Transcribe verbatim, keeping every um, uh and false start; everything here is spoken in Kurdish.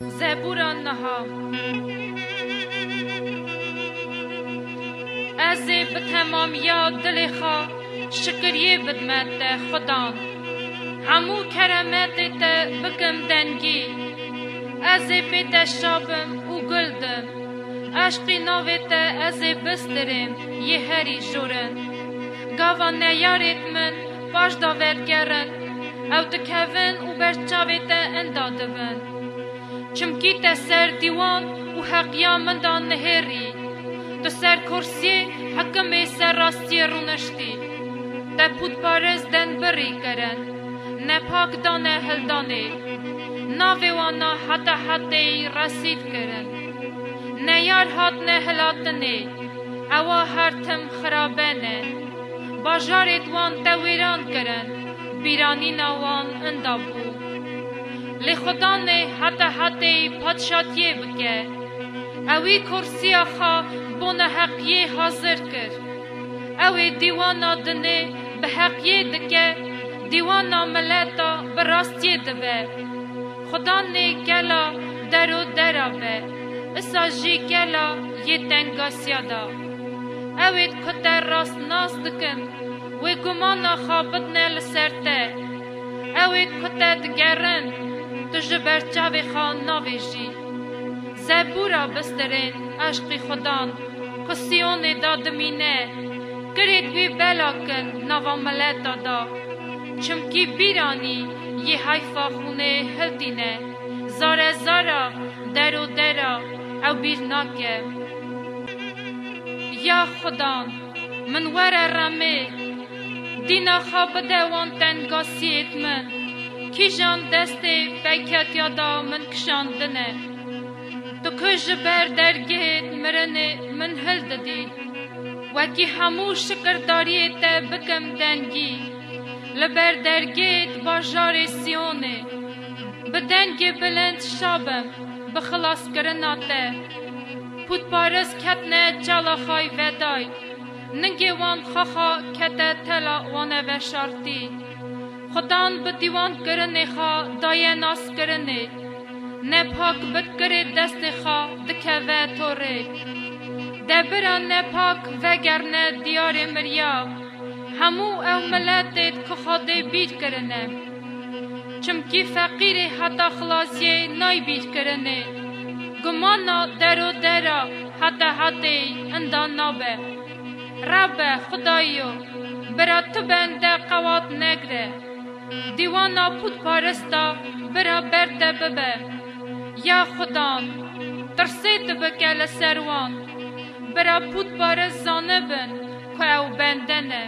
Zebûra niha. Ez ê bi temamiya dilê xwe şikiriyê bidme te Xudan. Hemû keremetê te bikim dengî. Ez ê pê te şa bim û gul dim. Eşqî navê te ez ê bistirêm yê herî jorin. Gava neyarêt min paş de vedigerin, ew dikevin û ber çavê te inda dibin. Çimkî te ser dîwan û heqiya min de nihêrî. Tu ser kursiyê hikimê ser rastiyê rûniştî. Te pûtparist denbirî kirin. Nepak dane hildanê. Navê wana heta hetê resîd kirin. Neyar hatine hilatinê. Ewa her tim xirabe ne. Bajarêt wan te wêran kirin. Bîranîna wan inda bû. Lê Xudanê heta hetê padşatiyê bike. Ewî kursiya xwe bona heqiyê hazir kir. Ew ê dîwana dinê bi heqiyê dike, dîwana mileta bi rastiyê dibe. Xudanê gela der û dera be, isa jî gela yê tengasiya da. Ew ê ku te rastnas dikin, wê gumana xwe bidne li ser te. Ew ê ku te digerin, tu ji ber çavê xwe navêjî. Zebûra bistirên eşqî Xudan ku Siyonê da dimîne, kirêt wî bela kin nava mileta da. Çimkî bîranî yê heyfa xûnê hiltîne, zare zara, der û dera ew bîr nake. Ya Xudan, min were remê, dîna xwe bide wan tengasiyêt min, kîjan destê peyketiya da min kişandine. Tu ku ji ber dergehêt mirinê min hildidî, wekî hemû şikirdariyê te bikim dengî. Li ber dergehêt bajarê Siyonê, bi dengê bilind şa bim bi xilaskirina te. Pûtparis ketine çala xay vedayî, ningê wan xaxa kete tela wane veşartî. Xudan bi dîwankirinê xwe daye naskirinê. Nepak bi kirê destê xwe dikeve torê. Debira nepak vegerne diyarê miriya. Hemû ew miletêt ku Xwedê bîr kirine. Çimkî feqîrê heta xilaziyê nayê bîrkirinê. Gumana der û dera heta hetê inda nabe. Rebe, Xudayo, bira tu bende qewat negre. Dîwana pûtparista bira ber te bibe. Ya Xudan, tirsê tu bike li ser wan. Bira pûtparist zanibin ku ew bende ne.